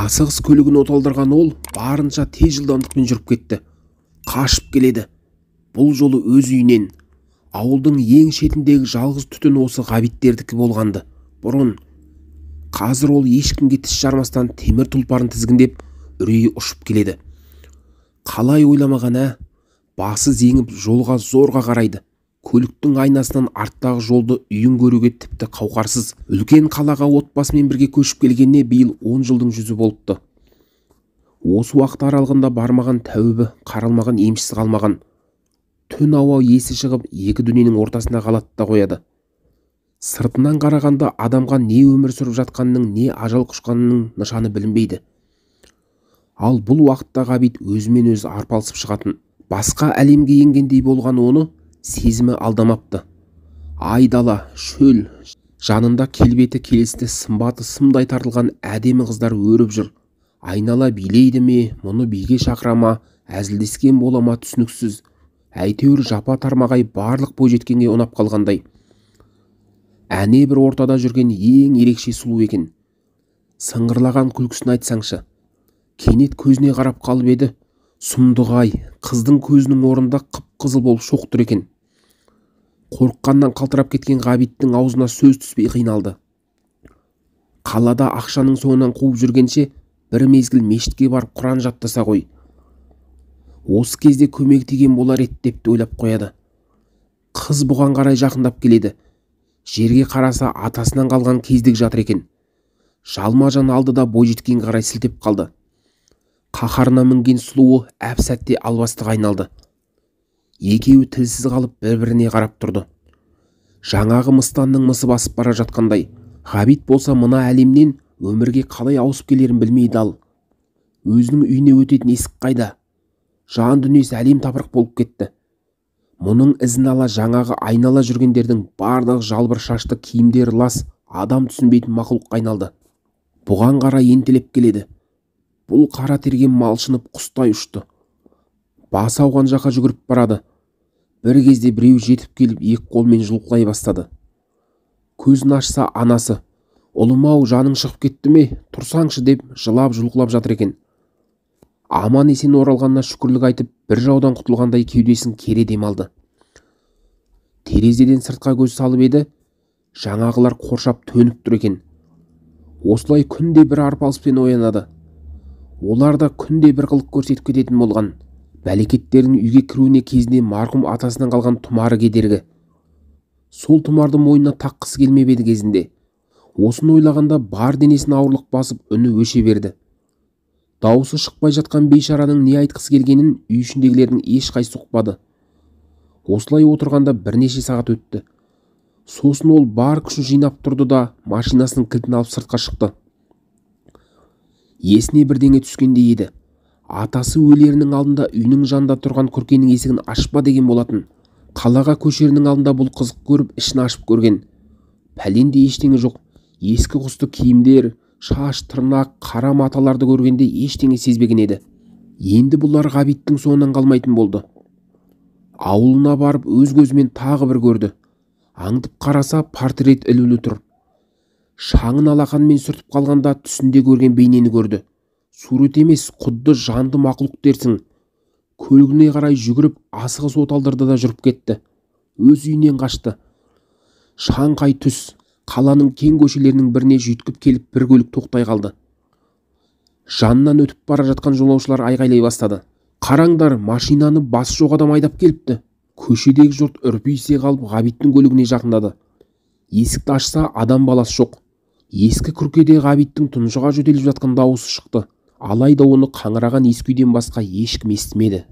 Асығыс көлігін оталдырған ол барынша тез жылдамдықпен жүріп кетті. Қашып келеді. Бұл жолы өз үйінен. Ауылдың ең шетіндегі жалғыз түтін осы Ғабиттердікі болғанды. Бұрын. Қазір ол ешкімге тіс жармастан темір тұлпарын тізгіндеп, үрейі ұшып келеді. Қалай ойламаған, ә? Басы зеңіп жолға зорға қарайды. Көліктің айнасынан арттағы жолды үйін көруге тіпті қауқарсыз. Үлкен қалаға отбасымен бірге көшіп келгеніне биыл 10 жылдың жүзі болыпты. Осы уақыт аралығында бармаған тәуібі, қаралмаған емшісі қалмаған. Түн ауа есі шығып, екі дүниенің ортасында қалады да қояды. Сыртынан қарағанда адамға не өмір сүріп жатқанының, не ажал құшқанының нышаны білінбейді. Ал бұл уақытта Ғабит өзімен өзі арпалысып шығатын. Басқа әлемге енгендей болған оны сезімі алдамапты. Айдала, шөл, жанында келбеті келісті, сымбаты сымдай тартылған әдемі қыздар өріп жүр. Айнала билейді ме, мұны биге шақыра ма, әзілдескен бола ма түсініксіз. Әйтеуір жапа тармағай барлық бойжеткенге ұнап қалғандай. Әне бір ортада жүрген ең ерекше сұлу екен. Сыңғырлаған күлкісін айтсаңшы. Кенет көзіне қарап қалып еді, сұмдық-ай, қыздың көзінің орнында қып-қызыл болып шоқ тұр екен. Қорыққаннан қалтырап кеткен Ғабиттің аузына сөз түспей қиналды. Қалада ақшаның соңынан қуып жүргенше бір мезгіл мешітке барып Құран жаттаса ғой. Осы кезде көмек тиген болар еді деп те ойлап қояды. Қыз бұған қарай жақындап келеді. Жерге қараса атасынан қалған кездік жатыр екен. Жалма-жан алды да бойжеткенге қарай сілтеп қалды. Қаһарына мінген сұлуы әп-сәтте албастыға айналды. Екеуі тілсіз қалып бір-біріне қарап тұрды. Жаңағы мыстанның мысы басып бара жатқандай. Ғабит болса мына әлемнен өмірге қалай ауысып келерін білмей дал. Өзінің үйіне өтетін есік қайда? Жан дүниесі әлем тапырық болып кетті. Мұның ізін ала жаңағы айнала жүргендердің барлығы жалбыр шашты, киімдері лас, адам түсінбейтін мақұлыққа айналды. Бұған қарай ентелеп келеді. Бұл қара терге малшынып құстай ұшты. Басы ауған жаққа жүгіріп барады. Бір кезде біреу жетіп келіп екі қолмен жұлқылай бастады. Көзін ашса анасы, «Ұлым-ау, жаның шығып кетті ме, тұрсаңшы» деп жылап жұлқылап жатыр екен. Аман есен оралғанына шүкірлік айтып, бір жаудан құтылғандай кеудесін кере дем алды. Терезеден сыртқа көз салып еді, жаңағылар қоршап төніп тұр екен. Осылай күнде бір арпалыспен оянады. Олар да күнде бір қылық көрсетіп кететін болған. Бәлекеттердің үйге кіруіне кезінде марқұм атасынан қалған тұмары кедергі. Сол тұмарды мойнына таққысы келмеп еді кезінде. Осыны ойлағанда бар денесін ауырлық басып, үні өше берді. Даусы шықпай жатқан бейшараның не айтқысы келгенін үй ішіндегілердің ешқайсысы ұқпады. Осылай отырғанда бірнеше сағат өтті. Сосын ол бар күшін жинап тұрды да машинасының кілтін алып сыртқа шықты. Есіне бірдеңе түскендей еді. Атасы өлерінің алдында үйінің жанында тұрған күркенің есігін ашпа деген болатын. Қалаға көшерінің алдында бұл қызық көріп, ішін ашып көрген. Пәленде ештеңе жоқ. Ескі құсты киімдер, шаш, тырнақ, қара маталарды көргенде ештеңе сезбеген еді. Енді бұлар Ғабиттің соңынан қалмайтын болды. Ауылына барып өз көзімен тағы бір көрді. Аңдып қараса портрет ілулі тұр. Шаңын алақанмен сүртіп қалғанда түсінде көрген бейнені көрді. Сурет емес, құдды жанды мақұлық дерсің. Көлігіне қарай жүгіріп, асығыс оталдырды да жүріп кетті. Өз үйінен қашты. Шаңқай түс, қаланың кең көшелерінің біріне жүйткіп келіп бір көлік тоқтай қалды. Жанынан өтіп бара жатқан жолаушылар айғайлай бастады. Қараңдар, машинаны басы жоқ адам айдап келіпті. Көшедегі жұрт үрпиісе қалып Ғабиттің көлігіне жақындады. Есікті ашса, адам баласы жоқ. Ескі күркеде Ғабиттің тұншыға жөтеліп жатқан дауысы шықты. Алайда оны қаңыраған ескі үйден басқа ешкім естімеді.